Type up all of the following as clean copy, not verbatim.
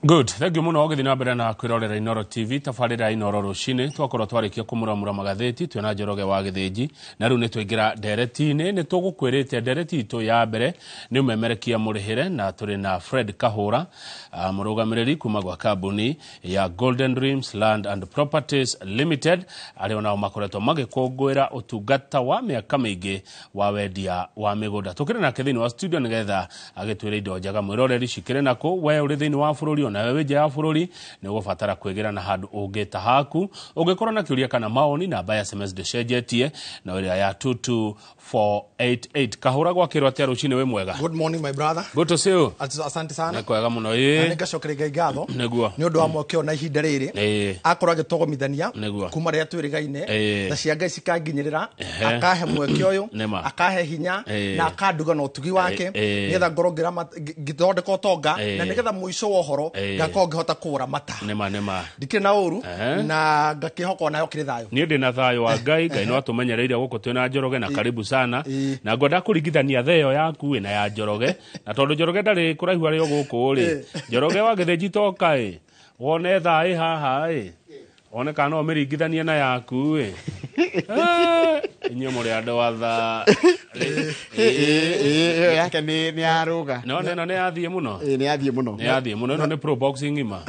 Good, thank you muno ũgĩthiĩ na mbere na kwĩrorera Inoro TV, tabarĩra ya Inoro rũcinĩ. Twakorwo twarĩkia kũmuramura magathĩti twĩna Njoroge wa Gĩthĩnji, na rĩu nĩ twaingĩra ndereti-inĩ. Nĩ tũgũkwĩrĩte ndereti itũ ya mbere nĩ ũmemerekia mũrĩhĩre, na tũrĩ na Fred Kahũra, mũrũgamĩrĩri kuma gwa kambuni ya Golden Dreams Land and Properties Limited, arĩa onao makoretwo magĩkũngũĩra ũtungata wa mĩaka mĩingĩ wa wendia wa mĩgũnda. Tũkĩrĩ nake thĩinĩ wa studio nĩgetha agĩtwĩre indo njega mwĩroreri cikĩrĩ nakũ. We ũrĩ thĩinĩ wa bũrũri ona we wĩ nja ya bũrũri, nĩ ũgũbatara kwĩgĩra na handũ ũngĩ ta haku. Ũngĩkorwo na kĩũria kana maoni, namba ya SMS ndĩcenjetie, no ĩrĩa ya 22488. Kahũra, gwakĩrwo atĩa rũcinĩ? Wĩ mwega? Good morning, my brother. Good to see you. Asante sana. Nĩ kwega mũno. Na Ĩĩ. nĩngacokeria Ngai ngatho nĩ ũndũ wa mweke ũyũ na ihinda rĩrĩ akorwo agĩtũgomithania kuma rĩrĩa twĩrĩgaine na cia Ngai cikanginyĩrĩra, akahe mweke ũyũ, akahe hinya na akanduga na ũtugi wake nĩgetha ngorwo ngĩthondeka ũtonga na nĩgetha mũico wa ũhoro ngakorwo ngĩhota kũũra mata. Nĩma nĩma. Ndikĩrĩ na ũru na ngakĩhoka onayo kĩrĩ thayũ. Niĩ ndĩ na thayũ wa Ngai. Ngai no atũmenyereire gũkũ twĩna Njoroge, na karibu sana. Na ngwenda kũringithania theo yaku ĩ na ya Njoroge, na tondũ Njoroge ndarĩ kũraihu arĩ o gũkũ rĩ, Njoroge wa Gĩthĩnji, toka ĩ wone thaa ĩ haha ĩ, one kana no ũmĩringithanie na yaku ĩ. Inyuĩ mũrĩ andũ a thaa. Ĩyo yake nĩ yarũga. No ĩno nĩ yathiĩ mũno. Ĩĩ, nĩ yathiĩ mũno. Nĩ yathiĩ mũno, ĩno nĩ pro boxing ng'ima.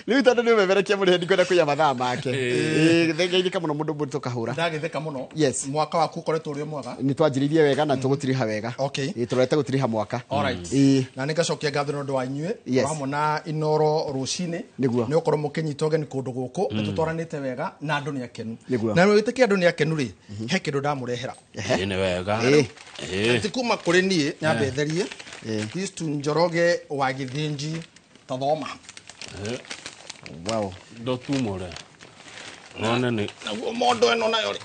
Rĩu tondũ nĩ ũmemerekia mũrĩhe, ndikwenda kũiya mathaa make. Ĩĩ, thengeithĩka mũno mũndũ mũritũ Kahũra. Ndagĩtheka mũno. Mwaka waku ũkoretwo ũrĩ o mwega? Nĩ twanjĩrĩirie wega na tũgũtiriha wega. Ĩĩ, tũrorete gũtiriha mwaka. Alright. Na nĩ ngacokia ngatho nĩ ũndũ wa inyuĩ hamwe na Inoro rũcinĩ nĩ gũkorwo mũkĩnyita ũgeni kũndũ gũkũ. Nĩ tũtwaranĩte wega na andũ nĩ akenu. Na wĩtĩkia andũ nĩ akenu rĩ, he kĩndũ ndamũrehera. Ĩĩ, nĩ wega. Ti kuma kũrĩ niĩ, nyambe therie. This to Njoroge wa Gĩthĩnji, tathoma. Ndotumũre none nĩ Naguo mondo ĩno nayo rĩ,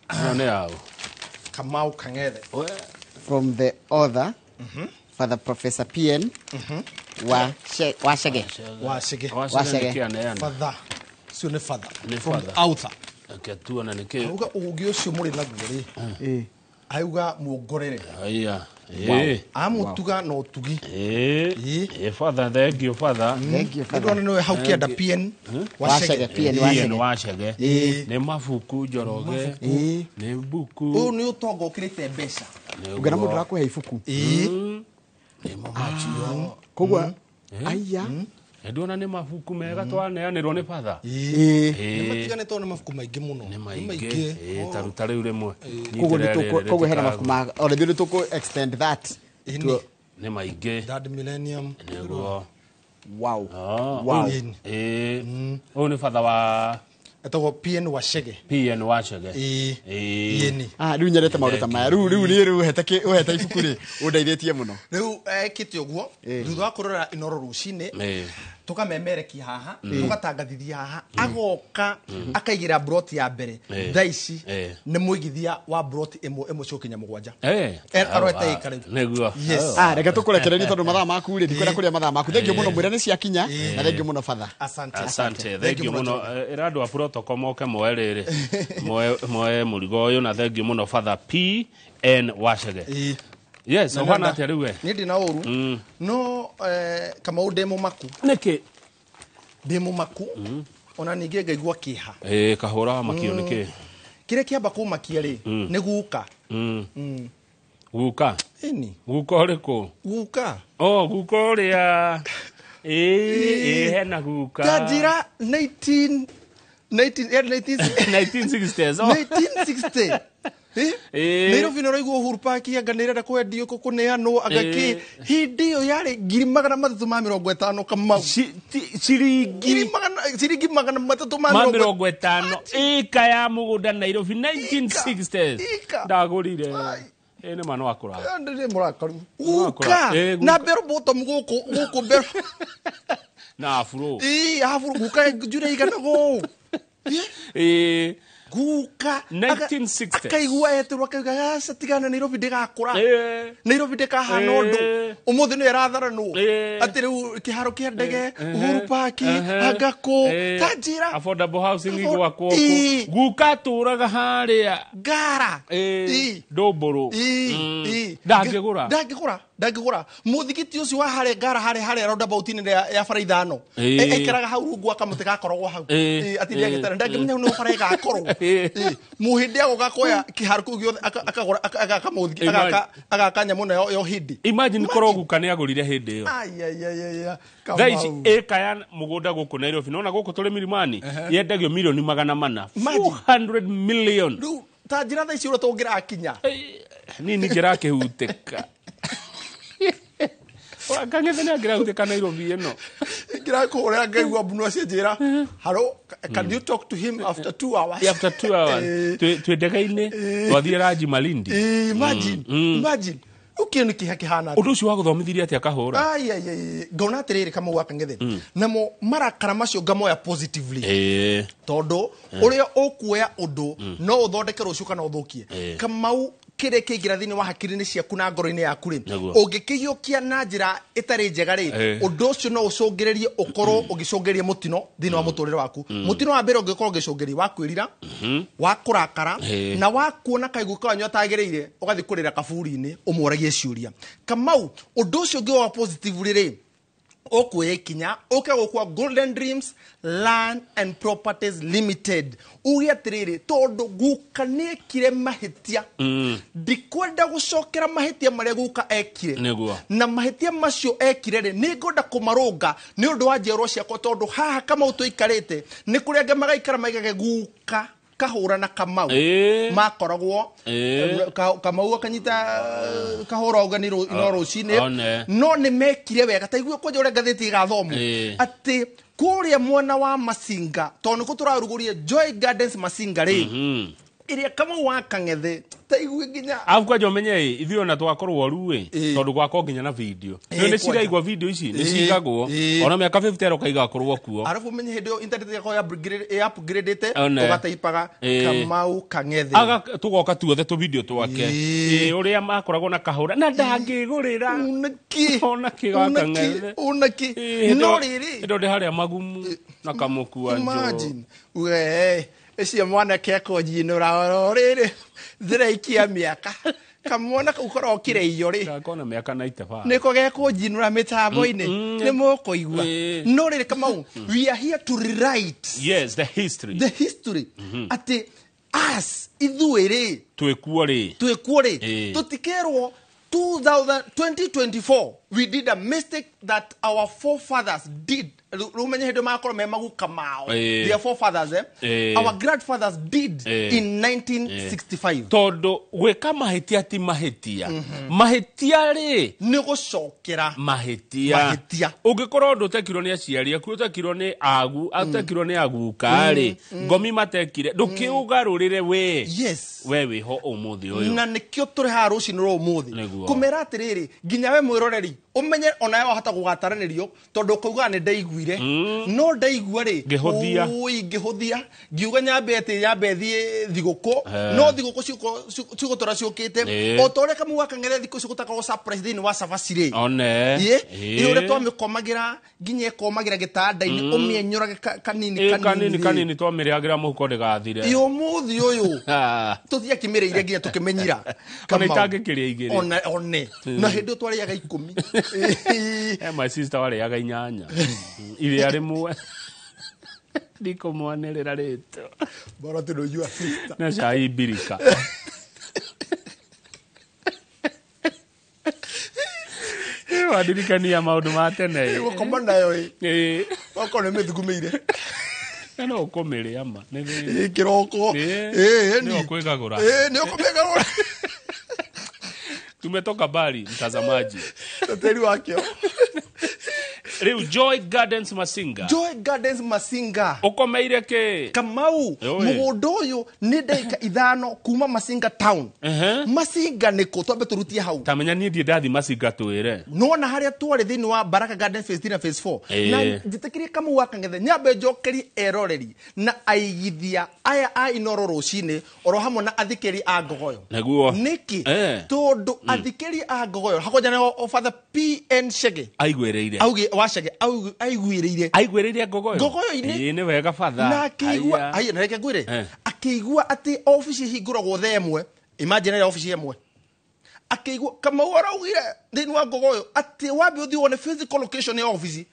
ĩno nĩ yaũ? Kamau Kang'ethe. From the author, Father Professor PN wa Wachege. Wachege. Wachege. Nĩkĩ aneana? Father cio nĩ father. Nĩ From father. the author. Reke tuone nĩkĩ. Auga ũgĩ ũcio mũrĩ naguo rĩ, auga muongorere. Aya. Ĩĩ. Amũtuga na ũtugi. Ĩĩ. Ĩĩ, father, thank you, father. Thank you, Father. Nĩndona nĩwe hau kĩanda PN Wachege, Wachege. PN PN Wachege. Wachege. Nĩ mabuku, Njoroge. Nĩ mbuku. Ũyũ nĩ ũtonga ũkĩrĩte mbeca. Ũngĩona mũndũ arakũhe ibuku. Nĩmo macio. Koguo aya. Nduona nĩ mabuku mega twaneanĩrwo nĩ father. Nĩ matiganĩtwo nĩ mabuku maingĩ mũno. Nĩ maingĩ. Ĩĩ, ta ruta rĩu rĩmwe. Koguo Nyitĩrĩra nĩ rĩrĩ, koguo hena mabuku rĩtikaga. ma ona ithuĩ nĩ tũkũ extend that. Ĩni. Nĩ maingĩ. Third Millennium. Nĩguo. Wow. Ĩĩ. Ũyũ nĩ father wa Etagwo PN Wachege. PN Wachege. Ĩĩ. Ĩĩ. Ĩni. Ah, rĩu nyendete maũndũ ta maya. Rĩu niĩ rĩu ũhete ibuku rĩ, ũndeithĩtie mũno. Rĩu ekĩte ũguo thutha wa kũrora Inoro rũcinĩ, tũkamemerekia haha, tũgatangathithia haha, agoka akaigĩra broti ya mbere. Thaa ici nĩ mũigithia wa broti ĩmwe ĩmwe cigũkinya 7. Arorete ĩka rĩu. Nĩguo. Yes. Ah, reke tũkũrekererie tondũ mathaa maku rĩ, ndikwenda kũrĩa mathaa maku. Thank you mũno, mwĩra nĩ ciakinya na thank you mũno, father. Asante. Asante, thank you mũno. Ĩra andũ a protocol moke moe rĩrĩ, moe mũrigo ũyũ, na thank you mũno, Father P N Wachege. Yes, Na ũhana nĩenda- atĩa rĩu we? Niĩ ndĩ na ũru no Kamau, ndĩ mũmaku. Nĩkĩ? Ndĩ mũmaku ona ningĩ ngaigua kĩeha. Ĩĩ, Kahũra wa makio nĩkĩ? Kĩrĩa kĩamba kũmakia rĩ, nĩ guka. Guka? Ĩni. Guka ũrĩkũ? Guka. Oh, guka ũrĩa. Ĩĩ, hena guka. Ta njĩra 19 19 eh, 19 1960s. Oh. 1960. Eh? Nairobi nĩ ũraigua Uhuru Park anga nĩ ĩrenda kwendio, kũneanwo anga kĩ. Hĩndĩ ĩyo yarĩ 350,000, Kamau. Ciringi Ciringi magana matatũ ma ma mĩrongo 50 ĩka ya mũgũnda Nairobi 1960s. Ĩka. Ndagũrire. Ai. Ĩĩ, nĩ ma no akũra. Ndĩ mũrakaru. Nĩ Guka wakũra. Ĩĩ, guka. Na mbero bottom gũkũ mbero. Na afro. Ĩĩ, afro guka njure igana gũũ. Ĩĩ. Guka 1960s. Akaigua eterwo akauga aca tigana Nairobi ndĩgakũra. Nairobi ndĩkahana ũndũ. Ũmũthĩ nĩyo ĩratharanwo. Atĩ rĩu kĩharo kĩa ndege, Uhuru Park, Angako, ta njĩra. Affordable housing igwakwo kũ. Guka atũraga harĩa Ngara. Ndũmbũrũ. Ndangĩgũra. Ndangĩgũra. Mũthigiti ũcio wa harĩa Ngara harĩa roundabout-inĩ ya bara ithano. Aikaraga hau rungu wa kamũtĩ gakoragwo hau. Atĩ ndĩagĩtara. Ndangĩmenya hau nĩho bara ĩgakorwo. Mũhĩndĩ agoka kuoya kĩharo kĩu gĩothe akagũra agaka mũthigiti, agaka nyamũ ĩno ya ũhĩndĩ. Imagine korwo guka nĩagũrire hĩndĩ ĩyo. Ai, ai, ai, ai, ai. Thaa ici ĩka ya mũgũnda gũkũ Nairobi, nĩwona gũkũ tũrĩ Milimani, yendagio milioni 400. 400 million. Rĩu ta njĩra thaa ici ũrĩa tũngĩrakinya. Nini ngĩrakĩhutĩka. Kang'ethe nĩ angĩrahutĩka Nairobi ĩno. Ngĩrakũhũrĩra ngaigua Mbunu acianjĩra, hello, can you talk to him after 2 hours? After 2 hours. Twĩ ndege-inĩ, twathiĩ Raji Malindi. Imagine, imagine. Ũkĩo nĩ kĩha kĩhana atĩa? Ũndũ ũcio wagũthomithirie atĩa Kahũra? Ai, ai, ai, ngona atĩrĩrĩ Kamau wa Kang'ethe. Namo marakara macio ngamoya positively. Tondũ ũrĩa ũkuoya ũndũ no ũthondeke rũciũ kana ũthũkie. Kamau kĩrĩa kĩingĩra thĩinĩ wa hakiri-inĩ ciaku na ngoro-inĩ yaku rĩ, ũngĩkĩiyũkia na njĩra ĩtarĩ njega rĩ, ũndũ ũcio no ũcũngĩrĩrie ũkorwo ũgĩcũngĩrĩria mũtino thĩinĩ wa mũtũrĩre waku. Mũtino wa mbere ũngĩkorwo ũgĩcũngĩrĩria wa kwĩrira, wa kũrakara, na wa kuona kaiguo kanyu atagĩrĩire, ũgathiĩ kũrĩra kaburi-inĩ ũmũragie ciũria. Kamau, ũndũ ũcio ũngĩ wa positive rĩ, ũkuoya ikinya ũke gũkwa Golden Dreams Land and Properties Limited. Uge atĩrĩrĩ, tondũ guka nĩekire mahĩtia, ndikwenda gũcokera mahĩtia marĩa guka ekire. Na mahĩtia macio ekire rĩ, nĩngwenda kũmarũnga nĩ ũndũ wa njiarwa ciakwa, tondũ haha Kamau tũikarĩte nĩ kũrĩ angĩ magaikara maigage guka Kahũra na Kamau. Makoragwo, Kamau akanyita Kahũra auga nĩ no rũcinĩ. No nĩ mekire wega. Ta igue kwanja ũrĩa ngathĩti ĩgathomwo. Atĩ kũrĩa mwena wa Masinga, tondũ nĩkuo tũrarugũria Joy Gardens Masinga rĩ, ĩrĩa Kamau wa Kang'ethe, ta igue nginya. Arabu kwanja ũmenye ĩ, ithuĩ ona twakorwo ru ĩ, tondũ gwakorwo nginya na video. Nĩ ciraigwo video ici, nĩ cigagwo. Ona mĩaka 50 ĩroka igakorwo kuo. Arabu ũmenye hĩndĩ ĩyo internet yakorwo ya upgradĩte, ũgataipaga Kamau Kang'ethe. Aga tũgoka tuothe tũ video twake. Ũrĩa makoragwo na Kahũra na ndangĩgũrĩra. Unaki. Ona kĩ ga Kang'ethe. Unaki. No rĩrĩ. Hĩndĩ ĩyo ndĩ harĩa magumu na kamũkua njũ. Imagine. We, ũcio mwanake akũnjinũra oro rĩrĩ, ndĩraikia mĩaka. Kamwana kau karokire irio rĩ. Gakona mĩaka 95. Nĩko gekũnjinũra mĩtambo-inĩ. Nĩ mũkũigua. No rĩrĩ Kamau, we are here to rewrite. Yes, the history. The history. Atĩ us, ithuĩ rĩ. Twĩkuo rĩ. Twĩkuo rĩ. Tũtikerwo 2024, we did a mistake that our forefathers did. Rĩu menye hĩndĩ makorwo me maguka mao. Their forefathers, Our grandfathers did in 1965. Tondũ gwĩka mahĩtia ti mahĩtia. Mahĩtia rĩ, nĩ gũcokera mahĩtia. Mahĩtia. Ũngĩkorwo ũndũ ũtekirwo nĩ aciari aku, ũtekirwo nĩ agu, ũtekirwo nĩ aguka rĩ, ngomi matekire, ndũkĩũgarũrĩre we. Yes. We wĩho ũmũthĩ ũyũ. Na nĩkĩo tũrĩ haha rũcinĩ rwa ũmũthĩ. Kũmera atĩrĩrĩ, nginya we mwĩroreri, ũmenye onawe wahota gũgataranĩrio, tondũ ũkauga nĩ ndaiguire. No ndaigua rĩ, Ngĩhũthia. Ũi, ngĩhũthia. Ngiuga nyambe atĩ nyambe thiĩ thigũkũ. No thigũkũ cigũtũra ciũkĩte. O ta ũrĩa Kamau wa Kang'ethe thikũ ici gũtakoragwo surprise thĩinĩ wa cabaci rĩ. One. Ĩ ũrĩa twamĩkomagĩra nginya ĩkomagĩra gĩtanda-inĩ, ũmĩenyũrage kanini kanini Kanini rĩ. kanini twamĩrĩagĩra mũhuko ndĩgathire. Ĩ ũmũthĩ ũyũ, tũtiakĩmĩrĩire nginya tũkĩmenyira. Ona Kamau. itangĩkĩrĩa igĩrĩ. One, one. Na hĩndĩ ĩyo twarĩaga 10. My sister warĩaga 8. Iria rĩmwe. Ndikũmwanĩrĩra rĩtwa. Bora tu your sister. Na cai mbirika. Wandirikania maũndũ ma tene. Gũkoma nayo ĩ. Okorwo nĩ mĩthugumĩire. Na no ũkũmĩrĩa ma. Nĩ thĩna. Ĩ, kĩroko. Nĩ ũkwĩgagũra. Nĩ ũkũmĩgarũra. Tumetoka mbali mtazamaji. Tĩri wakĩo. Rĩu Joy Gardens Masinga. Joy Gardens Masinga. Ũkomeire kĩ? Kamau, mũgũnda ũyũ nĩ ndagĩka 5 kuma Masinga town. Masinga nĩkũ? Twambe tũrutie hau. Tamenya niĩ ndirĩ ndathi Masinga twĩre. Nona harĩa twarĩ thĩinĩ wa Baraka Garden phase 3 na phase 4. Na njĩtĩkĩrie Kamau wa Kang'ethe nyambe njokerie eroreri na aigithia aya a Inoro rũcinĩ oro hamwe na athikĩri a Ngogoyo. Nĩguo. Nĩkĩ? Tondũ athikĩri a Ngogoyo hakonja na Father PN Chege. Aiguĩrĩire. Auge wa Chege aiguĩrĩire. Aiguĩrĩire Ngogoyo. Ngogoyo-inĩ. Ĩĩ nĩ wega Father. Na akĩigua, haya na reke ngwĩre. Akĩigua atĩ obici hingũragwo thaa ĩmwe. Imagine ĩrĩa obici ĩmwe. Akĩigua Kamau araugire thĩinĩ wa Ngogoyo atĩ wambe ũthiĩ wone physical location ya obici.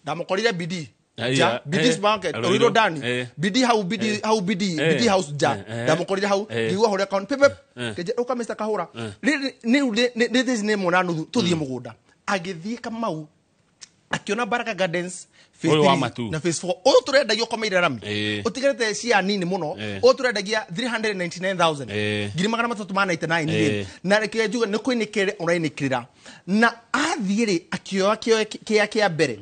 Ndamũkorire BD. Ja, BD supermarket, Ruiru Dani. BD hau BD hau BD, BD house ja. Ndamũkorire hau, ngĩigua hũre account pep pep. Kĩnje ũka Mr. Kahũra. Rĩrĩ nĩ this nĩ ĩmwe na nuthu tũthiĩ mũgũnda. Agĩthiĩ Kamau akiona Baraka Gardens phase 3 na phase 4. Ũyũ tũrendagia ũkomeire rami. Ũtigarĩte cia nini mũno. Ũyũ tũrendagia 399,000. 399 Na reke njuge nĩ kũinĩkĩrĩra ũrainĩkĩrĩra. Na athiĩ rĩ akĩoya kĩa kĩa mbere.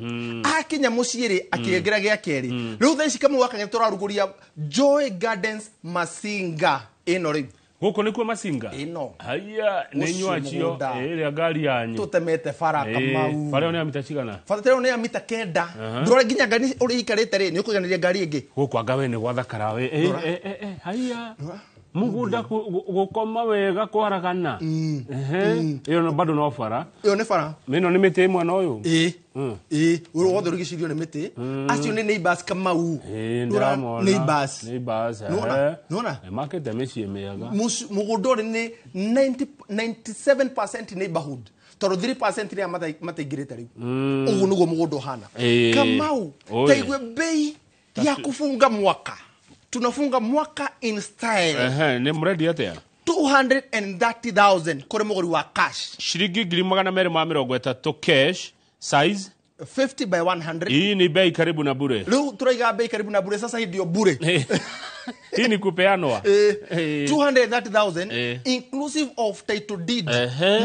Akinya mũciĩ rĩ akĩongera gĩa kerĩ. Rĩu thaa ici Kamau wa Kang'ethe tũrarugũria Joy Gardens Masinga ĩno rĩu. Gũkũ nĩkuo Masinga? Ĩno. Haya, nĩ inyuĩ acio, ĩrĩa ngari yanyu. Tũtemete bara Kamau. Bara ĩyo nĩ ya mita cigana? Bara ĩyo nĩ ya mita 9. Ndũrore nginya ngari ũrĩa ĩikarĩte rĩ, nĩ ũkũiganĩria ngari ĩngĩ. Gũkũ anga we nĩ gwathakara we. Haya. Mũgũnda gũkoma wega kwaragana. Ĩyo bado no bara. Ĩyo nĩ bara. Ĩno nĩ mĩtĩ ĩmwe na ũyũ. Ĩĩ. Ĩĩ, ũyũ wothe ũrigicĩirio nĩ mĩtĩ. Acio nĩ neighbors Kamau. Ndĩramona. Neighbors. Neighbors. Nĩwona? Makĩte mĩciĩ mĩega. Mũgũnda ũrĩ nĩ 97% neighborhood. Tondũ 3% nĩ mataingĩrĩte rĩu. Ũguo nĩguo mũgũnda ũhana. Kamau, taigue bei ya kufunga mwaka. Tunafunga mwaka in style. Nĩ mũrendia atĩa? 230,000 kũrĩ mũgũri wa cash. Ciringi 230,000 cash size 50 by 100. Hii ni bei karibu na bure. Leo turaiga bei karibu na bure, sasa hii ndio bure. Hii ni kupeanwa. 230,000 inclusive of title deed.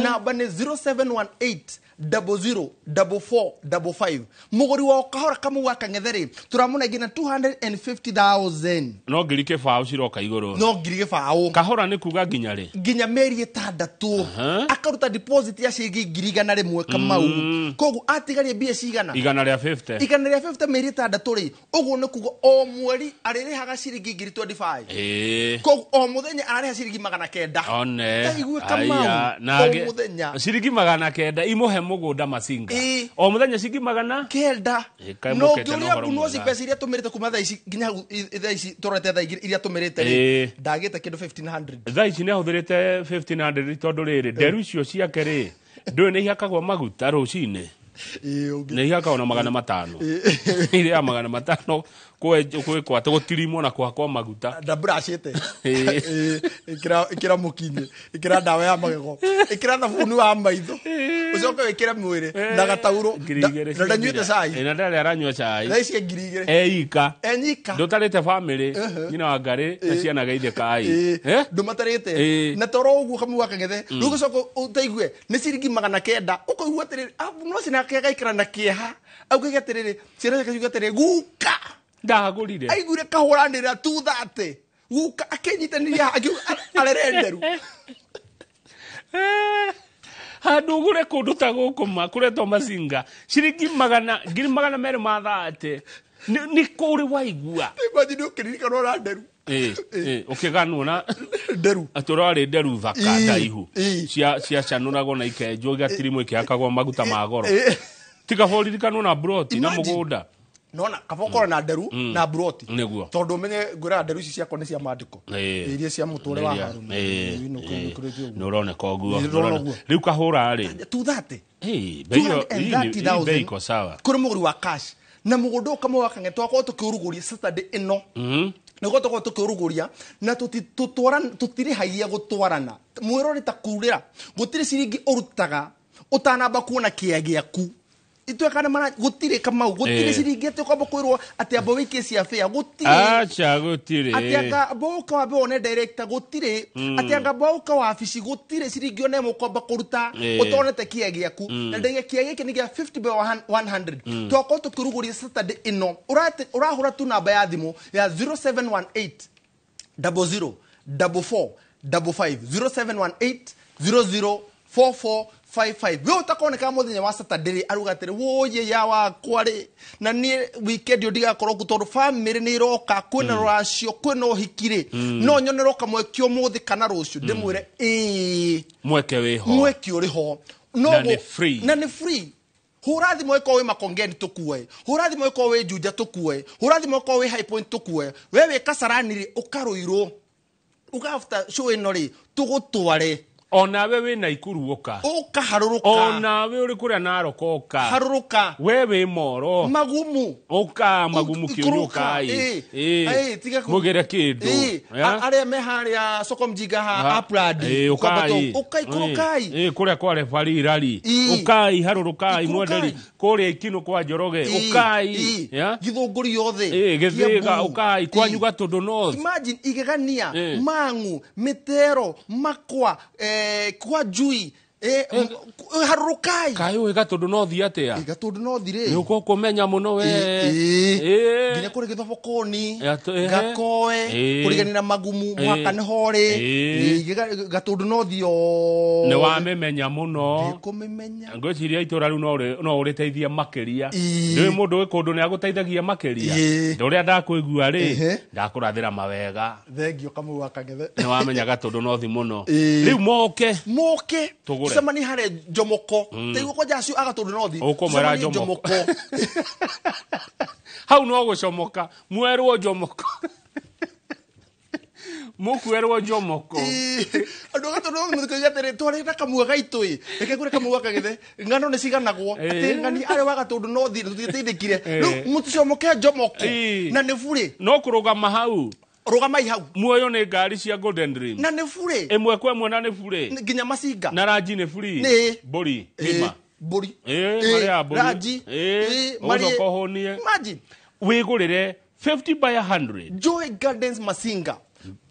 Namba ni 0718 00 44 55. Mũgũri wa kahora Kamau wa Kang'ethe rĩ tũramũnengera 250,000. No ngiri kĩbaũ ciroka igũrũ. No ngiri kĩbaũ. Kahora nĩ kuga nginya rĩ? Nginya mĩeri 6. Akaruta deposit ya ciringi 100,000 Kamau. Koguo atigarie mbia cigana? 150. 150 mĩeri 6 rĩ, ũguo nĩ kuga o mweri arĩrĩhaga ciringi 25. Koguo o mũthenya ararĩha ciringi 900. One. Taigue Kamau. O mũthenya. Ciringi 900 imũhe mũgũnda Masinga. O mũthenya ciringi 900. No ngĩũria Mbunoci mbeca iria tũmĩrĩte kuma thaa ici nginya hau thaa ici tũrorete thaa igĩrĩ iria tũmĩrĩte rĩ, ndagĩte kĩndũ 1500. Thaa ici nĩ ahũthĩrĩte 1500 tondũ rĩrĩ nderu icio ciake rĩ ndũĩ nĩ ihakagwo maguta rũcinĩ. Nĩ ihakagwo na 500. Iria 500 kwĩkwo atĩ gũtirimwo na kũhakwo maguta. Ndamburacĩte. Ĩkĩra mũkinyĩ, ĩkĩra ndawa ya magego, ĩkĩra thabuni wa maitho, ũcoke wĩkĩre mwĩrĩ na gatauro. Na ndanyuĩte cai. Na ndarĩ aranyua cai. Thaa ici 2000. Eika. Enyika. Ndũtarĩte family, nyina wa ngarĩ na ciana geithie kai. Ndũmatarĩte. Na toro ũguo Kamau wa Kang'ethe, rĩu ũgĩcoka ũtaigue nĩ ciringi 900, ũkaigua atĩrĩrĩ, no cinake agaikara na kĩeha. Augage atĩrĩrĩ, ciana ciake ciuge atĩrĩrĩ, guka ndagũrire. Aiguire kahũranĩra 230. Guka akĩnyitanĩria akiuga arere nderu. Handũ ũgũre kũndũ ta gũkũ ma kũretwo Masinga ciringi 230,000 nĩ kũrĩ waigua. Imagine ũkĩririkana ũra nderu. Ũkĩganwo na nderu. Atĩ ũrarĩ nderu thaka ndaihu. Ciacanũragwo na ikenjwo igatirimwo ikĩhakagwo maguta ma goro. Tiga boririkanwo na broti na mũgũnda. Nona kaba ũkorwo na nderu na broti. Nĩguo. Tondũ ũmenye ngwĩraga nderu ici ciakwa nĩ cia mandĩko. Iria cia mũtũũre wa Harũni. Nĩ ũroneka ũguo. Rĩu kahũra rĩ. 230. Bei iko sawa. Kũrĩ mũgũri wa cash. Na mũgũnda ũyũ Kamau wa Kang'ethe twakorwo tũkĩũrugũria Saturday ĩno. Nĩguo tũkorwo tũkĩũrugũria na tũtirĩhagia gũtwarana. Mwĩrore ta kurĩra. Gũtirĩ ciringi ũrutaga ũtanamba kuona kĩa gĩaku. Itwe kana mara gutire Kamau gutire ciringi ati kwamba kwirwo ati amba wikie cia fair gutire acha gutire ati anga boka wa bone director gutire ati anga boka wa office gutire ciringi one mukomba kuruta utonete kia giaku na ndege kia giki ni gia 50 by 100 twako tukiruguria Saturday ino urahura tu namba ya thimu ya 0718 00 44 55 0718 00 44 55 we utakoneka muthenya wa Saturday aruga atiri woye ya wakwa ri na nie weekend ndigakorwo ku tondu family ni iroka kwina ruracio kwina uhiki ri no nyonero kamweke umuthi kana rucio ndimwire ii mweke wiho mweke uri ho no na ni free na ni free hura thimu iko wi Makongeni tukue hura thimu iko wi Juja tukue hura thimu iko wi High Point tukue we wi Kasarani ri ukaruirwo uga after show ino ri tugutware onawe wi Naikuru uka ukaharuruka onawe uri kuria Narok uka haruruka we wi Moro Magumu uka Magumu kiunyuka ai tiga mugire kindu aria me haria soko mjinga ha Upland ukai ukai kurukai kuria kwa refari rari ukai harurukai mwenderi kuria Ikino kwa Njoroge ukai Githunguri yothe Githiga ukai kwanyu Gatundu North imagine igegania Mangu Mitero Makwa kwa Jui harurukai kai we Gatundu North atia Gatundu North ri ni uko kumenya muno we nginya kuri Githobokoni Gakoe kurigania na Magumu mwaka ni hori Gatundu North yo ni wamemenya muno ndikumimenya ngwiciria itura riu no uriteithia makiria ndi mundu wi kundu ni aguteithagia makiria nduria ndakuigua ri ndakurathira mawega thengio Kamau wa Kang'ethe ni wamenya Gatundu North muno riu moke moke tucemanie hare Jomoko taiguo kwanja acio a Gatundu North ukumwira Jomoko hau no gucomoka mwerwo Jomoko mukuerwo Jomoko andu a Gatundu North muthikagia atiri twari na kamua gaitu i reke ngure Kamau wa Kang'ethe ng'ano ni ciganagwo ati ng'ani aria wa Gatundu North tutiateithikire riu muticomoke Jomoko na ni bure no kurugama hau rugamai hau muoyo ni ngari cia Golden Dream na ni bure imwe kwa imwe na ni bure nginya Macinga na ranji ni bure mburi ngima mburi maria mburi ranji ucoka uhunie imagine wigurire 50 by 100 Joy Gardens Macinga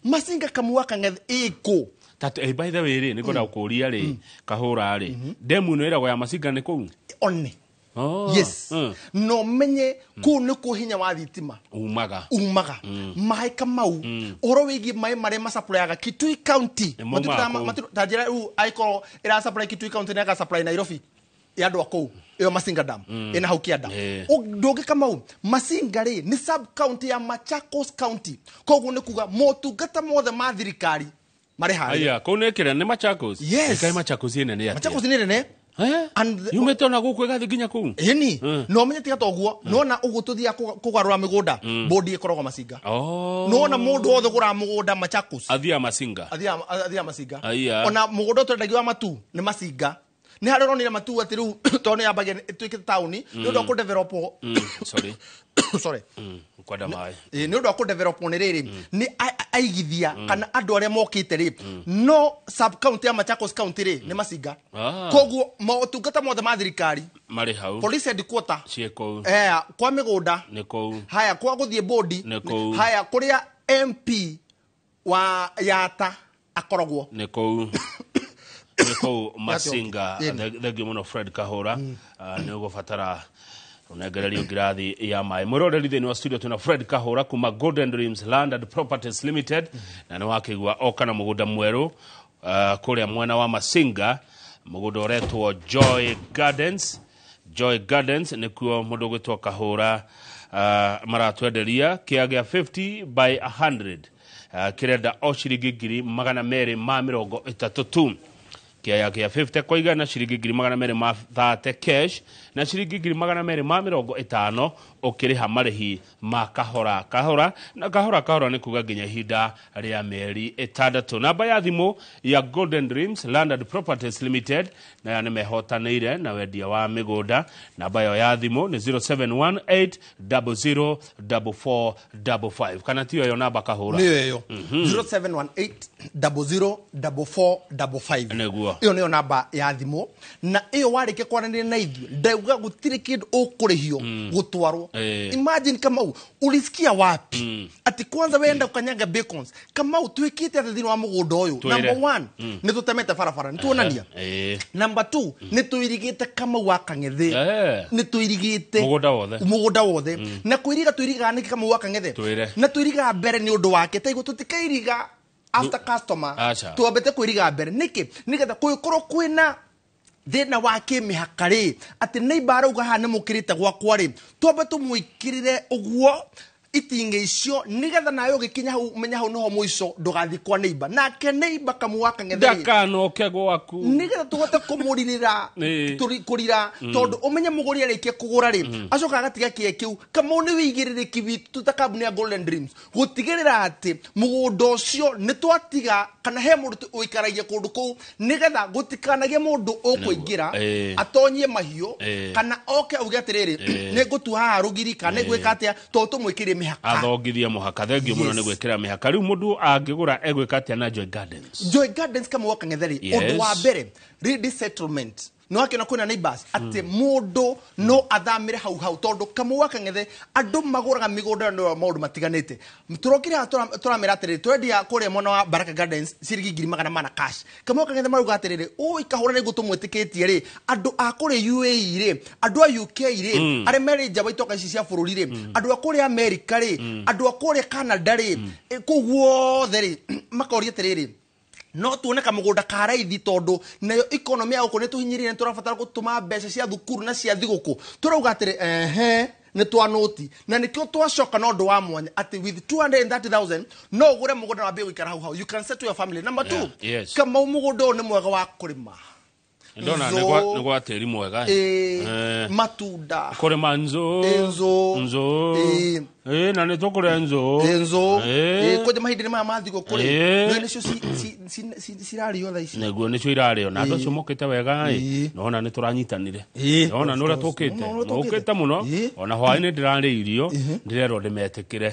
Macinga Kamau wa Kang'ethe iko tatu by the way ri ni kwenda kuria ri kahura ri demu no iragwo ya Macinga ni kuu one yes no menye kuu ni kuo hinya wa thitima umaga maĩ Kamau uhoro wigie maĩ maria masupply Kitui County ta njira riu aikorwo ira supply Kitui County na ĩga supply Nairobi ya andu a kuu iyo Masinga Dam ina hau kianda ndungi Kamau Masinga ri ni sub county ya Machakos County koguo ni kuga motungata mothe ma thirikari mari haria aya kuu ni kira ni Machakos yes. Kai Machakos ine ni atia Machakos ni nene yumite ona guku igathi nginya kuu ini no menye tiga toguo nona uguo tuthia kugarura migunda bodi ikoragwo Macinga nona mundu wothe gura mugunda Machakos athia Macinga athia Macinga ona mugunda twendagio wa Matu ni Macinga ni haria uronire Matu ati riu tondu ni yambagia ituike tauni ni undu wa ku develop sorry sorry kwenda mai ni undu wa ku develop ni riri ni aigithia kana andu aria mokite ri no sub county ya Machakos County ri ni Macinga koguo motungata mothe ma thirikari mari hau police headquarter ciĩ kũu kwa migunda ni kũu haya kwa guthie bodi ni kũu haya kuria MP wa Yata akoragwo ni kũu ni kũu Macinga. Thengio muno Fred Kahura ni ugubatara unengererio ngirathi ya maĩ. Mwiroreri thĩinĩ wa studio twĩna Fred Kahura kuma Golden Dreams Land and Properties Limited na nĩ wakĩigua oka na mũgũnda mwerũ kũrĩa mwena wa Masinga, mũgũnda ũretwo Joy Gardens. Joy Gardens nĩkuo mũndũ ũgwĩtwo Kahura maratwenderia kĩa gĩa 50 by 100 kĩrenda o ciringi 230 tu. Kĩaya kĩa 50 kwa igana ciringi 230 cash na ciringi 250 ũkĩrĩha marĩhi ma kahora kahora na kahora kahora nĩ kuga nginya ihinda rĩa mĩeri 6. Namba ya thimũ ya Golden Dreams Land and Properties Limited nayo nĩ mehotanĩire na wendia wa mĩgũnda. Namba ĩyo ya thimũ nĩ 0718004455 kana tiyo ĩyo namba Kahũra nĩyo ĩyo 0718004455 nĩguo. Ĩyo nĩyo namba ya thimũ, na ĩyo warĩkia kwaranĩria na ithuĩ ndauga gũtirĩ kĩndũ ũkũrĩhio gũtwarwo. Imagine Kamau, ulisikia wapi ati kwanza wenda ukanyanga bacons? Kamau, twĩkĩte atĩ thĩinĩ wa mũgũnda ũyũ? Number 1, nĩ tũtemete barabara, nĩ tuonania. Number 2, nĩ tũirigĩte Kamau wa Kang'ethe, nĩ tũirigĩte mũgũnda wothe. Na kwĩriga tũirigaga nĩkĩ Kamau wa Kang'ethe? Na tũirigaga mbere nĩ ũndũ wake, taiguo tũtikairiga after customer, twambĩte kwĩriga mbere nĩkĩ? Nĩgetha kũngĩkorwo kwĩna thĩna wa kĩmĩhaka rĩ, atĩ neighbor arauga haha nĩ mũkĩrĩte gwakwa rĩ, twambe tũmwĩkĩrĩre ũguo itingĩ icio, nĩgetha nawe ũgĩkinya hau menya hau nĩho mũico, ndũgathiĩ kwa neighbor. Nake neighbor Kamau wa Kang'ethe ndakanoke gwaku, nĩgetha tũhote kũmũrirĩra kũrira, tondũ ũmenye mũgũri arĩkia kũgũra rĩ, acoka agatiga kĩe kĩu. Kamau nĩ wĩigĩrĩrĩki witũ ta kambuni ya Golden Dreams gũtigĩrĩra atĩ mũgũnda ũcio nĩ twatiga kana he mũndũ ũikaragia kũndũ kũu, nĩgetha gũtikanagie mũndũ ũkũingĩra atonyie mahiũ kana oke auge atĩrĩrĩ, nĩ ngũtua haha rũgiri kana nĩ ngwĩka atĩa, tondũ tũmwĩkĩrie mĩhaka. Athongithie mũhaka. Thengio mũno nĩ gwĩkĩra mĩhaka. Rĩu mũndũ angĩgũra egwĩka atĩa na Joy Gardens? Joy Gardens Kamau wa Kang'ethe rĩ, ũndũ wa mbere, ready settlement. No akĩona kwĩna neighbors atĩ mũndũ no athamĩre hau hau, tondũ Kamau wa Kang'ethe andũ magũraga mĩgũnda nĩ maũndũ matiganĩte. Tũrokire haha tũramera atĩrĩrĩ, tũrendia kũrĩa mwena wa Baraka Gardens ciringi 400,000 cash. Kamau wa Kang'ethe marauga atĩrĩrĩ, ũĩ kahũra nĩguo tũmwĩtĩkĩtie rĩ, andũ a kũrĩa UAE rĩ, andũ a UK rĩ, arĩa marĩ nja wa itoka ici cia bũrũri rĩ, andũ a kũrĩa America rĩ, andũ a kũrĩa Canada rĩ, kũu guothe rĩ, makoria atĩrĩrĩ, no tuone kamũgũnda ka raithi, tondũ nayo economy ya gũkũ nĩ tũhinyĩrĩire, nĩ tũrabatara gũtũma mbeca cia thukuru na cia thigũkũ. Tũrauga atĩrĩ, ehe, nĩ twanũti, na nĩkĩo twacoka na ũndũ wa mwanya atĩ with 230,000 no ũgũre mũgũnda na wambie gũikara hau hau. You can settle your family. Number 2, Kamau mũgũnda ũyũ nĩ mwega wa kũrĩma. Ndona nĩ gwa tĩri mwega. Matunda kũrĩma nzũ, na nĩ tũkũrĩa nzũ. Kwanja mahinda-inĩ maya ma thigũkũ rĩ, nĩcio cirarĩo thaa ici. Nĩguo nĩcio irarĩo, na andũ acio mokĩte wega ĩ, nona nĩ tũranyitanire, nona nĩ ũrĩa tũkĩte, mũkĩte mũno, ona hwaĩ-inĩ ndĩrarĩ irio, ndĩrerwo ndĩmetĩkĩre.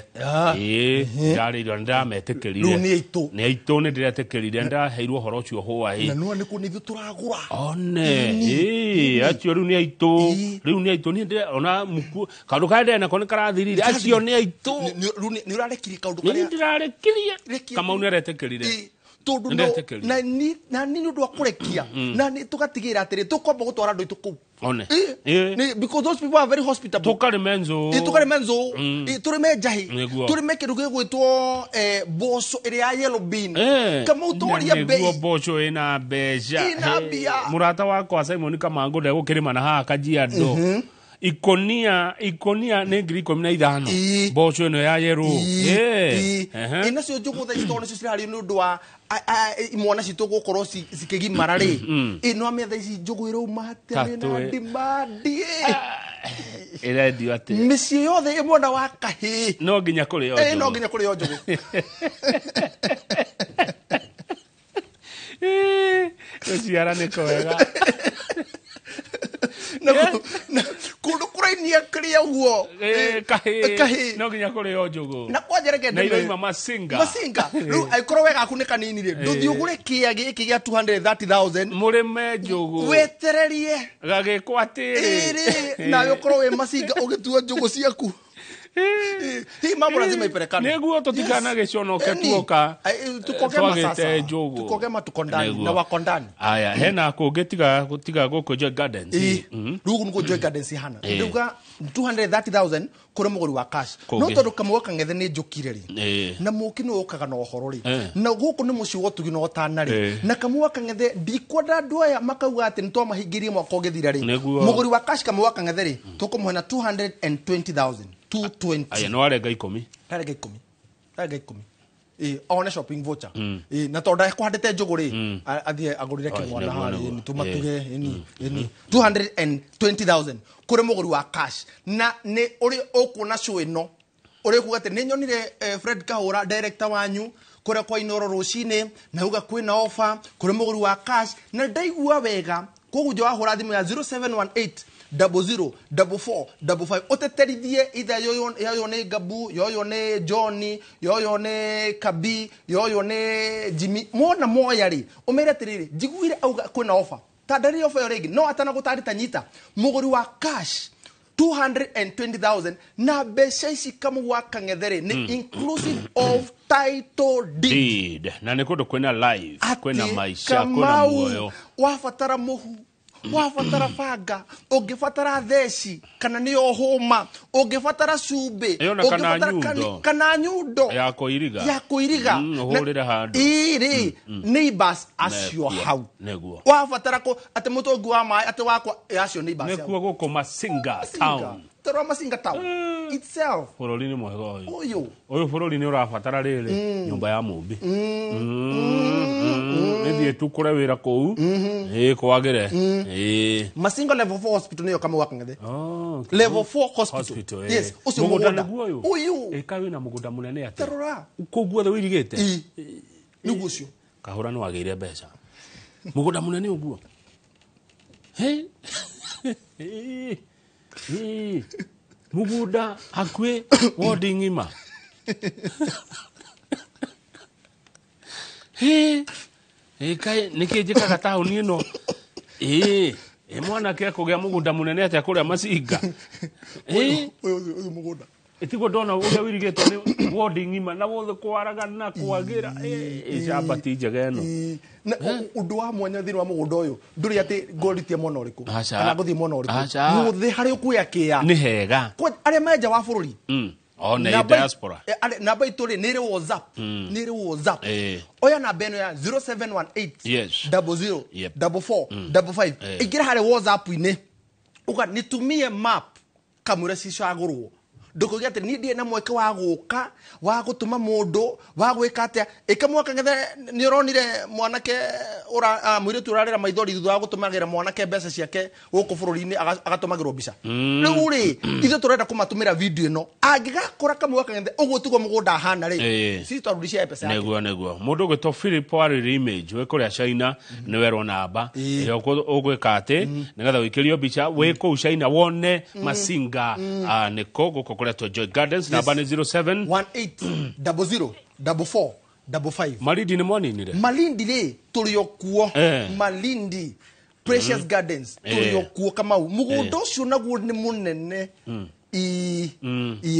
Ndĩrarĩ irio, ndĩrametĩkĩrire. Rĩu nĩ aitũ. Nĩ aitũ, nĩ ndĩretĩkĩrire, ndĩraheirwo ũhoro ũcio hwaĩ. Na nĩwona nĩ ithuĩ tũragũra. One, acio rĩu nĩ aitũ, rĩu nĩ aitũ, niĩ ona muku, kaũndũ karĩa ndĩrĩ nako nĩ karathirire, acio nĩ aitũ. Nĩ ũrarekirie kaũndũ karĩa. Nĩ ndĩrarekirie. Kamau nĩ aretĩkĩrire. Tondũ na nĩ ũndũ wa kũrekia, na nĩ tũgatigĩrĩra atĩrĩ, tũkwamba gũtwara andũ aitũ kũu. One. Because those people are very hospitable. Tũkarĩme nzũ. Tũkarĩme nzũ, tũrĩme njahĩ, tũrĩme kĩndũ gĩgwĩtwo mboco ĩrĩa ya yellow bean. Kamau tũrie mbei. Nĩguo mboco ĩna mbeca. Ĩna mbia. Mũrata wakwa Simon Kamangũ ndegũkĩrĩma na haha Kajiado. Ikonia nĩ 15,000. Mboco ĩno ya yellow. Nacio njũgũ thaa ici tondũ nĩcio cirarĩo nĩ ũndũ wa imwana citũ gũkorwo cikĩgimara rĩ, no amenya thaa ici njũgũ ĩrauma atĩa, na demand ĩrendio atĩa mĩciĩ yothe ĩ mwena wa kahĩĩ, no nginya kũrĩo njũgũ. No nginya kũrĩo njũgũ. Gũciara nĩ kwega. Kũndũ kũrainia kĩrĩa ũguo kahĩĩ no nginya kũrĩo njũgũ. Na kwanja reke na iroima macinga. Macinga. Rĩu angĩkorwo we gaku nĩ kanini rĩ, ndũthiĩ ũgũre kĩea gĩkĩ gĩa 230,000 mũrĩme njũgũ, wetererie gagĩkwo atĩrĩ, nawe ũkorwo wĩ macinga ũgĩtua njũgũ ciaku. Hii mambo lazima ipelekane. Nĩguo tũtikanagĩconoke tuoka twagĩte njũgũ. Tukogema tuko ndani na wako ndani. Aya, hena kũngĩ tiga gũkũ Joy Gardens. Rĩu nĩguo Joy Gardens ihana. Ndauga 230,000 kũrĩ mũgũri wa cash. No tondũ Kamau wa Kang'ethe nĩ njũkire rĩ, na mũũki nĩ ũkaga na ũhoro rĩ, na gũkũ nĩ mũciĩ wa ũtugi na ũtana rĩ, na Kamau wa Kang'ethe ndikwenda andũ aya makauga atĩ nĩ twamahingĩrie mwaka ũgĩthira rĩ. Mũgũri wa cash Kamau wa Kang'ethe rĩ, tũkũmũhe na 220,000. 220. Aya, no arenga 10. Arenga 10. Arenga 10. One shopping voucher. Na tondũ ekũhandĩte njũgũ rĩ, athiĩ agũrĩre kĩmwana harĩa, tũmatuge ĩni 220,000 kũrĩ mũgũri wa cash. Na nĩ ũrĩ ũkuona show ĩno, ũrĩ kuga atĩ nĩ nyonire Fred Kahũra director wanyu kũrĩa kwa Inooro rũcinĩ, na uga kwĩna offer kũrĩ mũgũri wa cash, na ndaigua wega Koguo njo wahũra thimũ ya 0718 00 44 55 ũteterithie itha yoyo nĩ Gabu, yoyo nĩ Johnny, yoyo nĩ Kabi, yoyo nĩ Jimmy. Mona moya rĩ ũmere atĩrĩrĩ, njiguire auga kwĩna offer ta ndarĩ offer ĩyo rĩngĩ no atanagũtarĩ nyita mũgũri wa cash 220,000 na mbeca ici Kamau wa Kang'ethe nĩ inclusive of title deed. Na nĩ kũndũ kwĩna life, kwĩna maisha, kwĩna muoyo. Wabatara mũhu, wabatara banga, ũngĩbatara theci kana nĩyo hũma, ũngĩbatara cumbĩ, ũngĩbatara kana nyundo ya kũiriga, ya kũiriga ũhũrĩre handũ ĩrĩ neighbors acio hau nĩguo wabatara kũ atĩ mũtũngi wa maĩ atĩ wakwa acio neighbors nĩkuo gũkũ Masinga town, toro Masinga town itself. Bũrũri nĩ mwega ũyũ, ũyũ bũrũri nĩ ũrabatara rĩrĩ nyũmba ya mũmbi. Nĩthiĩ tukũre wĩra kũu ĩĩ kwagĩre. Masinga level 4 hospital nĩyo Kamau wa Kang'ethe. Level 4 hospital. Yes, ũcio mũgũnda ũyũ ĩka wĩna mũgũnda mũnene atĩa tarora kũu guothe ũirigĩte nĩguo ũcio kahũra nĩ wagĩire mbeca mũgũnda mũnene ũguo. Mũgũnda hakuhĩ wodi ng'ima. Nĩkĩ njĩkaga taũni ĩno? Mwanake akũgĩa mũgũnda mũnene atĩa kũrĩa Masinga? Ũyũ mũgũnda ĩtiguo ndona ũrĩa ũirigĩtwo nĩ wodi ng'ima na wothe kwaragana kwagĩra. Icamba ti njega ĩno. Na ũndũ wa mwanya thĩinĩ wa mũgũnda ũyũ ndũrĩ atĩ ngoritie mwena ũrĩkũ kana ngũthiĩ mwena ũrĩkũ, guothe harĩa ũkuoya kĩa nĩ hega. Arĩa me nja wa bũrũri one diaspora namba itũ rĩ nĩ ĩrĩ WhatsApp, nĩ ĩrĩ WhatsApp. Oya namba ĩno ya 0718 00 44 55 ingĩra harĩ WhatsApp-inĩ uga nitumie map kamũira cicagũrwo. Ndũkauge atĩ niĩ ndirĩ na mweke wa gũka wa gũtũma mũndũ wa gwĩka atĩa. Ĩka Mwaka Ng'ethe nĩ ũronire mwanake mũirĩtu ũrarĩra maithori thutha wa gũtũmagĩra mwanake mbeca ciake gũkũ bũrũri-inĩ agatũmagĩrwo mbica. Rĩu rĩ ithuĩ tũrenda kũmatũmĩra video ĩno angĩgakora Kamau wa Kang'ethe ũguo tiguo mũgũnda ahana rĩ sisi twarudishia mbeca yake. Nĩguo nĩguo mũndũ ũgwĩtwo Philip Wariri Image wĩ kũrĩa China nĩ werwo namba ĩrĩa ũgwĩka atĩ nĩgetha ũikĩrio mbica wĩ kũu China wone Masinga nĩkũ gũkũ kũrĩa Joy Gardens. Namba nĩ 07 18 00 44 55. Malindi nĩ mwaninire? Malindi rĩ tũrĩ o kuo. Malindi Precious Gardens tũrĩ o kuo Kamau. Mũgũnda ũcio naguo nĩ mũnene.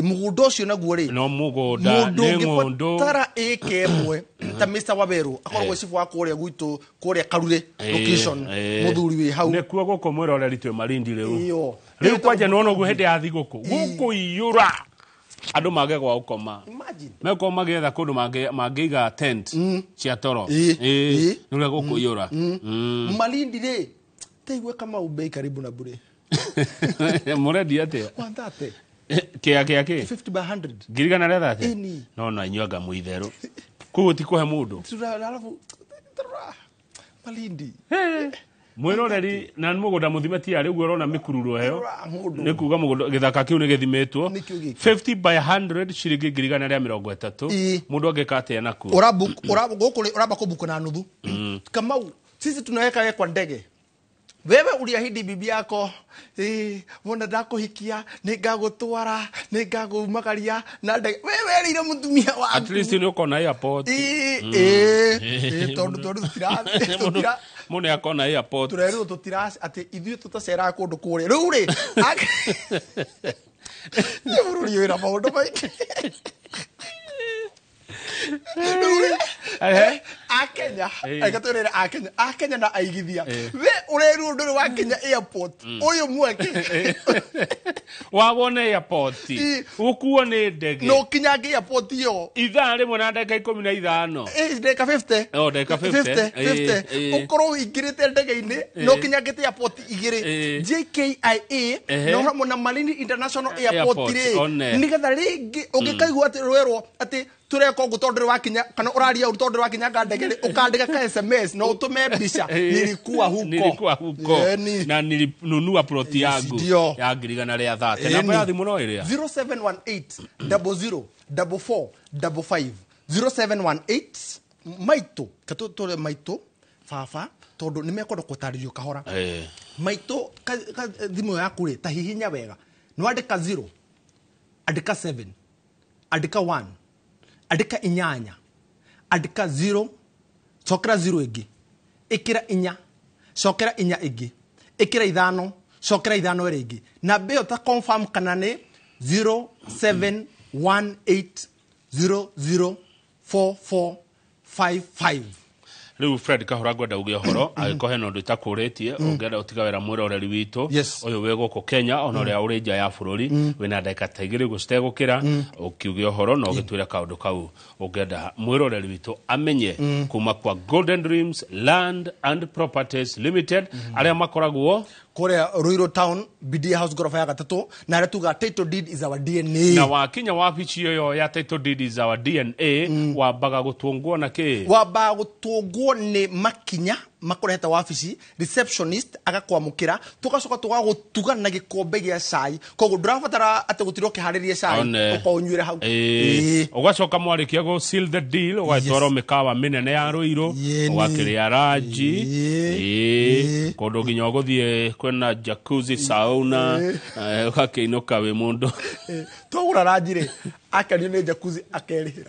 Mũgũnda ũcio naguo rĩ no mũgũnda nĩ ng'ũndũ tara ĩka ĩmwe ta Mr Waberu akoragwo cibu wa kũrĩa gwitũ kũrĩa Karure location mũthuri wĩ hau nĩkuo gũkũ mwĩroreri twĩ Malindi rĩu. Rĩu kwanja nĩwona ũguo hĩndĩ ya thigũkũ gũkũiyũra andũ mage gwa gũkoma, mekorwo magĩetha kũndũ mangĩiga tent cia toro nĩ ũrĩa gũkũiyũra. Malindi rĩ taigue Kamau bei karibu na bure. Mũrendia atĩa? 130. Kĩa kĩa kĩ? 50 by 100. 130? No na inyuĩ anga mwĩ itherũ. Koguo ti kũhe mũndũ. Alafu Malindi. Mwĩroreri na mũgũnda mũthime ti arĩ ũguo ũrona mĩkururo ĩyo nĩ kuga mũgũnda gĩthaka kĩu nĩ gĩthimĩtwo 50 by 100 ciringi 130. Mũndũ angĩka atĩa nakuo? Ũramba kũbuku na nuthu. Kamau sisi tunaweka kwa ndege. Wewe uliahidi bibi yako mbona ndakuhikia nĩngagũtwara nĩngagũmagaria na ndege. Wewe erĩire mũtumia waku at least nĩ ũkona airport. Tondũ tũtira mũndũ nĩ akona airport tũrerwo tũtira atĩ ithuĩ tũtaceraga kũndũ kũrĩa. Rĩu rĩ nĩ bũrũri wĩna maũndũ maingĩ. Akenya gatwĩrĩre Akenya Akenya na aigithia we ũrerwo ndũrĩ wa Kenya airport ũyũ mweke wawone airport ũkuo nĩ ndege no kinyange airport iyo ithaa rĩmwe na ndagĩka 15 ndagĩka 50 oh ndagĩka 50 ũkorwo ũingĩrĩte ndege-inĩ no kinyangĩte airport igĩrĩ JKIA no hamwe na Malindi International Airport rĩ nĩgetha rĩngĩ ũngĩkaigua atĩ rwerwo atĩ tureka ũguo tondũ wakinya kana ũraria ũru tondũ wakinyanga ndege rĩ ũkandĩka ka SMS na ũtũme mbica nilikuwa huko nilikuwa huko na nilinunua ploti yangu ya 130. Namba ya thimũ no ĩrĩa 0718 00 44 55 0718 maitũ katũtũre maitũ baba Tondũ nĩ mekwenda gũtarĩrio kahora. Maitũ thimũ yaku rĩ, ta hihinya wega. Nĩ wandĩka 0, andĩka 7, andĩka 1, andĩka 8, andĩka 0, cokera 0 ĩngĩ, ĩkĩra 4, cokera 4 ĩngĩ, ĩkĩra 5, cokera 5 ĩrĩ ĩngĩ. Namba ĩyo ta confirm kana nĩ 0718004455. Rĩu Fred Kahora ngwenda uge ũhoro angĩkorwo hena ũndũ itakũrĩtie ũngĩenda ũtiga wĩra mwĩroreri witũ ũyũ wĩ gũkũ Kenya ona ũrĩa ũrĩ nja ya bũrũri wĩna ndagĩka ta igĩrĩ ũguo citegũkĩra ũkiuge ũhoro na ũgĩtwĩra kaũndũ kau ũngĩenda mwĩroreri witũ amenye kuma kwa Golden Dreams Land and Properties Limited arĩa makoragwo kũrĩa Ruiru Town, BD House gorofa ya gatatũ, na arĩa tuga title deed is our DNA. Na wakinya wabici ĩyo ya title deed is our DNA wambaga gũtũngwo na kĩ? Wambaga gũtũngwo nĩ makinya makũrehete wabici, receptionist agakwamũkĩra, tũgacoka tũgagũtuga na gĩkombe gĩa cai. Koguo ndũrabatara atĩ gũtirwo ũkĩharĩrie cai, ũkaũnyuĩre hau. Ũgacoka mwarĩkia gũ seal the deal, ũgatwarwo mĩkawa mĩnene ya Ruiru, ũgakĩrĩa ranji, kũndũ nginya ũgũthiĩ kwĩna jacuzzi, sauna, ũgakĩinũka wĩ mũndũ. Twagũra ranji rĩ, akenio nĩ jacuzzi akerĩhĩra.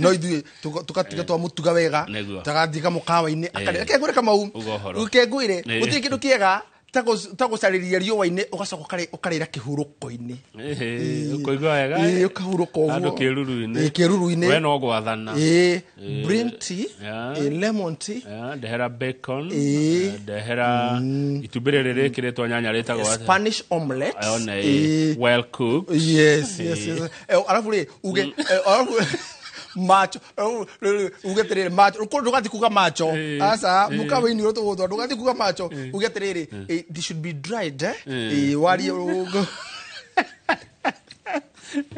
No ithuĩ tũgatiga twamũtuga wega, tũgathiĩ kamũkawa-inĩ, reke ngwĩre Kamau, reke ngwĩre, gũtirĩ kĩndũ kĩega ta gũcarĩria riũa-inĩ ũgacoka ũkarĩra kĩhurũko-inĩ. Ũkũigua wega? Ũkahurũka ũguo. Handũ kĩruru-inĩ. Kĩruru-inĩ. We no gwathana. Green tea, lemon tea. Ndehera bacon, ndehera itumbĩ rĩrĩ rĩkĩrĩtwo nyanya rĩtagwo atĩa? Spanish omelette. Well cooked. Yes, yes, yes. Arabu rĩ, uge, arabu macho, uge atĩrĩrĩ, macho, ndũgathiĩ kuga macho. Aca, mũkawa-inĩ ũrĩa tũgũtwara, ndũgathiĩ kuga macho. Uge atĩrĩrĩ, they should be dried, warie ũguo.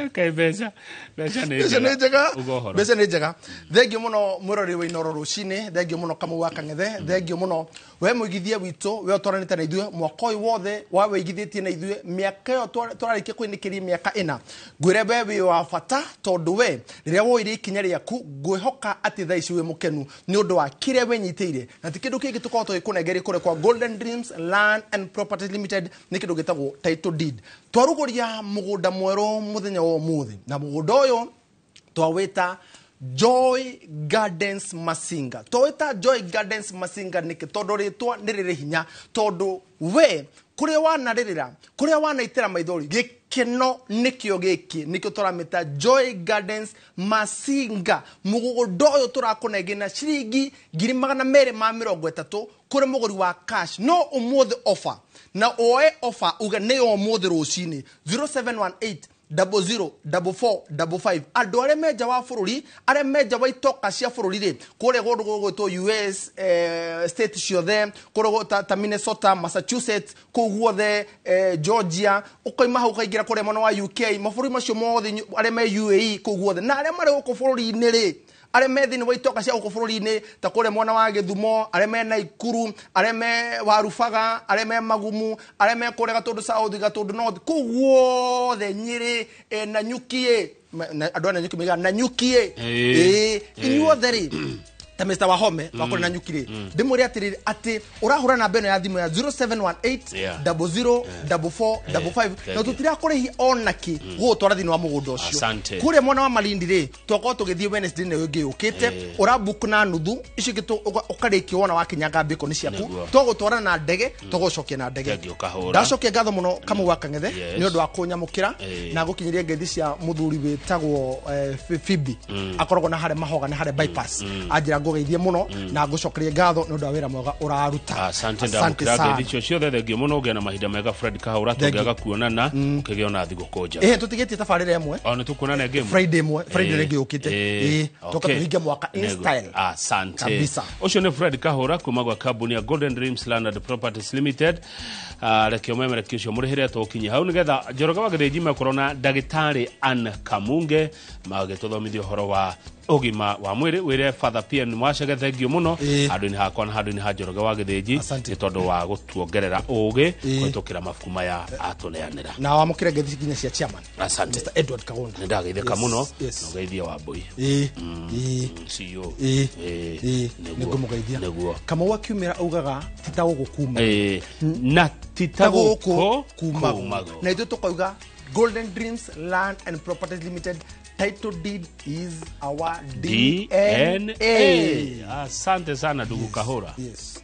Okay, mbeca nĩ njega. Mbeca nĩ njega. Thengiũ mũno mwĩroreri wa Inooro rũcinĩ, thengiũ mũno Kamau wa Kang'ethe, thengiũ mũno we mũigithia witũ, we ũtwaranĩte na ithuĩ mwaka ũyũ wothe wa wĩigithĩtie na ithuĩ mĩaka ĩyo tũrarĩkia kũinĩkĩria mĩaka ĩna. Ngwĩre we wĩ wa bata tondũ we rĩrĩa woire ikinya rĩaku ngwĩhoka atĩ thaa ici wĩ mũkenu nĩ ũndũ wa kĩrĩa wĩnyitĩire, na ti kĩndũ kĩngĩ tũkoragwo tũgĩkũnengeria kũrĩa kwa Golden Dreams Land and Properties Limited, nĩ kĩndũ gĩtagwo title deed. Twarugũria mũgũnda mwerũ mũthenya wa ũmũthĩ, na mũgũnda ũyũ twawĩta Joy Gardens Masinga. Twawĩta Joy Gardens Masinga nĩkĩ? Tondũ rĩtwa nĩ rĩrĩ hinya, tondũ we kũrĩa wanarĩrĩra, kũrĩa wanaitĩra maithori, gĩkeno nĩkĩo gĩkĩ, nĩkĩo tũramĩta Joy Gardens Masinga. Mũgũnda ũyũ tũrakũnengera na ciringi 230,000 kũrĩ mũgũri wa cash. No ũmũthĩ offer, na oe offer uge nĩ ũmũthĩ rũcinĩ 0718 004455. Andũ arĩa me nja wa bũrũri, arĩa me nja wa itoka cia bũrũri rĩ, kũrĩa kũndũ gũgwĩtwo US, state ciothe, kũrĩa ta Minnesota, Massachusetts, kũu guothe, Georgia, ũkoima hau ũkaingĩra kũrĩa mwena wa UK, mabũrũri macio mothe arĩa me UAE kũu guothe, na arĩa marĩ gũkũ bũrũri-inĩ rĩ, arĩa me thĩinĩ wa itoka cia gũkũ bũrũri-inĩ ta kũrĩa mwena wa Gĩthumo, arĩa me Naikuru, arĩa me Warubaga, arĩa me Magumu, arĩa me kũrĩa Gatũndũ South, Gatũndũ North, kũu guothe Nyĩrĩ, Nanyuki, andũ a Nanyuki maigaga Nanyuki, inyuothe rĩ, ta Mr. Wahome wa kũrĩa Nanyuki rĩ, ndĩmwĩre atĩrĩrĩ atĩ ũrahũra namba ĩno ya thimũ ya 0718 004455 na tũtirakũrĩhia ona kĩ gũgũtwara thĩinĩ wa mũgũnda ũcio. Kũrĩa mwena wa Malindi rĩ, twakorwo tũgĩthiĩ Wednesday ĩno ĩngĩ yũkĩte, ũrabook na nuthu, icio ingĩ ũkarĩkia wona wakinyanga mbĩko nĩ ciaku, twagũtwara na ndege, tũgũcokia na ndege. Ndacokia ngatho mũno Kamau wa Kang'ethe nĩ ũndũ wa kũnyamũkĩra na gũkinyĩria ngeithi cia mũthuri wĩtagwo Phoebe, akoragwo na harĩa Mahoga, na harĩa bypass. Anjĩra ngũgeithie mũno na ngũcokerie ngatho nĩ ũndũ wa wĩra mwega ũraruta. Asante, ndamũkĩra ngeithi icio ciothe, thengiũ mũno, ũgĩe na mahinda mega Fred Kahora, tũngĩaga kuonana ũkĩgĩa ona thigũkũ njega. Tũtigĩtie tabarĩra ĩmwe. Nĩ tũkuonana ĩngĩ ĩmwe. Friday ĩmwe, Friday ĩngĩ yũkĩte. Tũka tũhinge mwaka in style. Asante. Kabisa. Ũcio nĩ Fred Kahora kuma gwa kambuni ya Golden Dreams Land and Properties Limited. Reke ũmemereki ũcio mũrĩhĩre tũkinye hau nĩgetha Njoroge wa Gĩthĩnji mekorwo na ndagĩtarĩ Ann Kamunge magĩtũthomithia ũhoro wa Ũgima wa mwĩrĩ. Wĩre Father PN Mwacege thengio mũno handũ-inĩ hakwa na handũ-inĩ ha Njoroge wa Gĩthĩnji nĩ tondũ wa gũtuongerera ũgĩ kũhĩtũkĩra mabuku maya atũneanĩra. Na wamũkĩre ngeithi nginya cia chairman. Asante. Mr. Edward Kagonda. Nĩ ndageithĩka mũno na ũgeithie wa mbũi CEO. Nĩ ngũmũgeithia. Nĩguo. Kamau akiumĩra augaga ti ta gũkũ kuma. Na ti ta gũkũ kumagwo. Na ithuĩ tũkauga Golden Dreams Land and Properties Limited, title deed is our DNA. Asante sana ndugu Kahura. Yes.